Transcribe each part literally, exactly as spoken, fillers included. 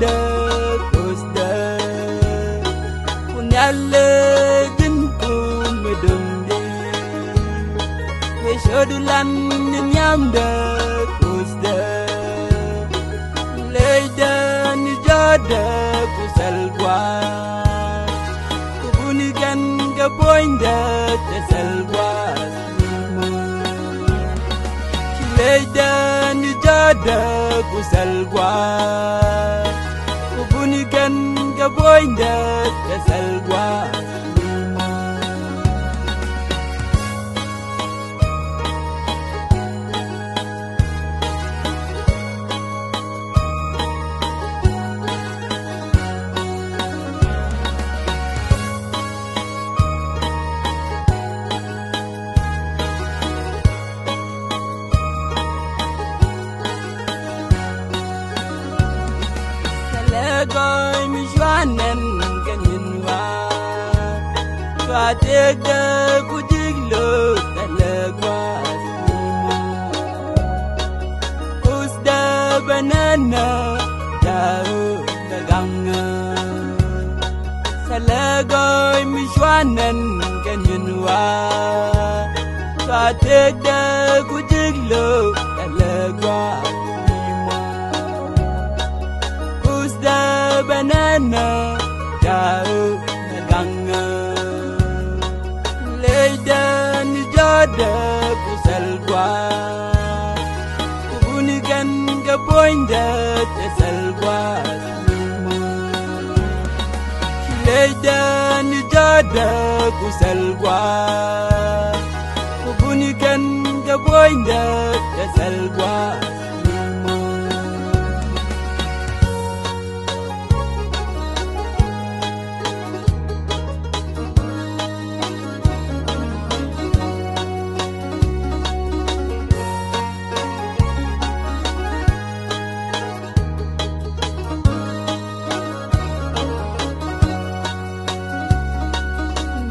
Dee Kuothdä, ku nhial lɛ ji̱n kum mi döŋdi. Wee cödu lan ni nhiamdä Kuothdä. Lɛcdä ni jɔ̱ɔ̱tdä ku thil gua̱a̱th. Ku buni kɛn kɛ puɔ̱nydä kɛ thil gua̱a̱th. Ci lɛcdä ni jɔ̱ɔ̱tdä ku thil gua̱a̱th. Ku buni kɛn kɛ puɔ̱nydä kɛ thil gua̱a̱th. Thilɛ gɔɔy mi cua nɛn kɛ nyin wa̱a̱. Cua tëëkdä ku ji̱k lo̱k thilɛ gua̱a̱th. Kuothdä bɛ nɛnä da̱a̱ ɣöö bɛ gaŋä. Thilɛ gɔɔy mi cua nɛn kɛ nyin wa̱a̱. Cua tëëkdä ku ji̱k lo̱k thilɛ gua̱a̱th. Kuothdä bɛ nɛnä da̱a̱ ɣöö bɛ gaŋä. Lɛcdä ni jɔ̱ɔ̱tdä ku thil gua̱a̱th. Ku buni kɛn kɛ puɔ̱nydä kɛ thil gua̱a̱th. Lɛcdä ni jɔ̱ɔ̱tdä ku thil gua̱a̱th. Ku buni kɛn kɛ puɔ̱nydä kɛ thil gua̱a̱th.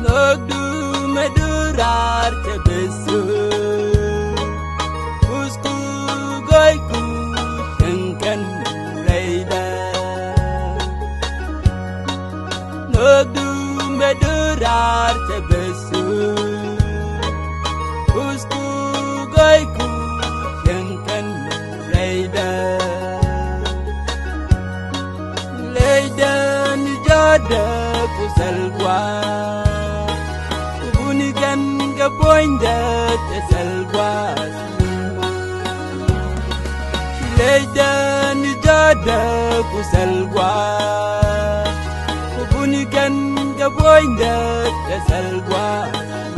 Nhökdu mëë durar cɛ bɛ thöök. Kuthku gɔɔyku cieŋ kɛn rɛydɛ. Nhökdu mëë durar cɛ bɛ thöök. Kuthku gɔɔyku cieŋ kɛn rɛydɛ. Lɛcdä ni jɔ̱ɔ̱tdä ku thil gua̱a̱th. Ku buni kɛn kɛ puɔ̱nydä kɛ thil gua̱a̱th. Lɛcdä ni jɔ̱ɔ̱tdä ku thil gua̱a̱th. Ku buni kɛn kɛ puɔ̱nydä kɛ thil gua̱a̱th.